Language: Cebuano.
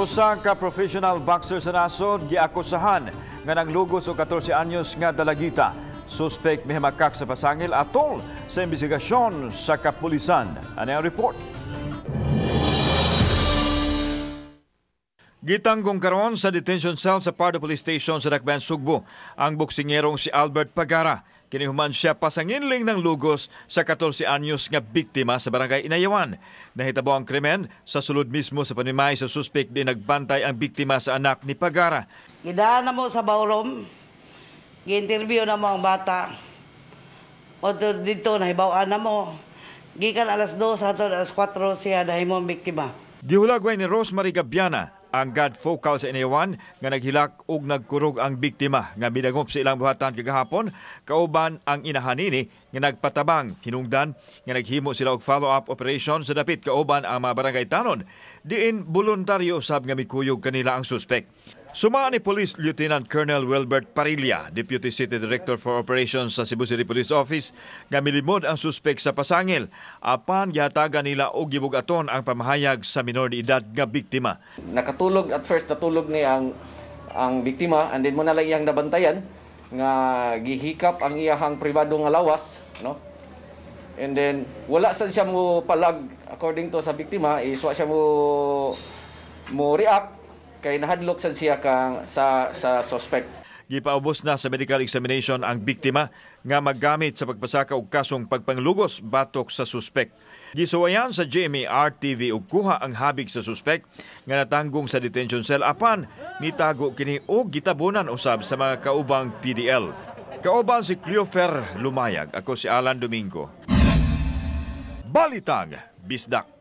Usa ka professional boxer sa nasod giakusahan nga nanglugos og 14 anyos nga dalagita. Suspek mihimakak sa pasangil atol sa imbestigasyon sa kapulisan. Ano ang report? Gitanggong karon sa detention cell sa Pardo Police Station sa Dakbayan, Sugbo ang boksingerong si Albert Pagara. Kinihuman siya pasanginling ng lugos sa 14 anyos nga biktima sa barangay Inayawan. Nahitabo ang krimen sa sulod mismo sa panimay sa suspek di nagbantay ang biktima sa anak ni Pagara. Gidaan na mo sa ballroom, gi-interview na mo ang bata. O dito, nahibaw-an na mo. Gikan alas 2, hantod alas 4 siya dahil mo ang biktima. Gihulagway ni Rosemary Gabiana ang God focal sa Inayawan nga naghilak og nagkurog ang biktima nga midangop sa ilang buhatan kagahapon kauban ang inahanini nga nagpatabang hinungdan nga naghimo sila og follow-up operation sa dapit kauban ang mga barangay tanon diin voluntaryo usab nga mikuyog kanila ang suspek. Suma ni Police Lieutenant Colonel Wilbert Parilla, Deputy City Director for Operations sa Cebu City Police Office, nga milimod ang suspek sa pasangil apan gihatagan nila og gibug-aton ang pamahayag sa minor de edad nga biktima. Nakatulog at first, natulog ni ang biktima, and then mo na lang iyang nabantayan nga gihikap ang iyahang pribado nga lawas, no? And then wala sad siya mo palag, according to sa biktima is wa siya mo react kay nahadlok sad siya kang sa suspect. Gipaubos na sa medical examination ang biktima nga maggamit sa pagpasaka og kasong pagpanglugos batok sa suspek. Gisuwayan sa GMA RTV og kuha ang habig sa suspek nga natanggong sa detention cell apan mitago kini og gitabunan usab sa mga kaubang PDL. Kauban si Cleofer Lumayag, ako si Alan Domingo. Balitang Bisdak.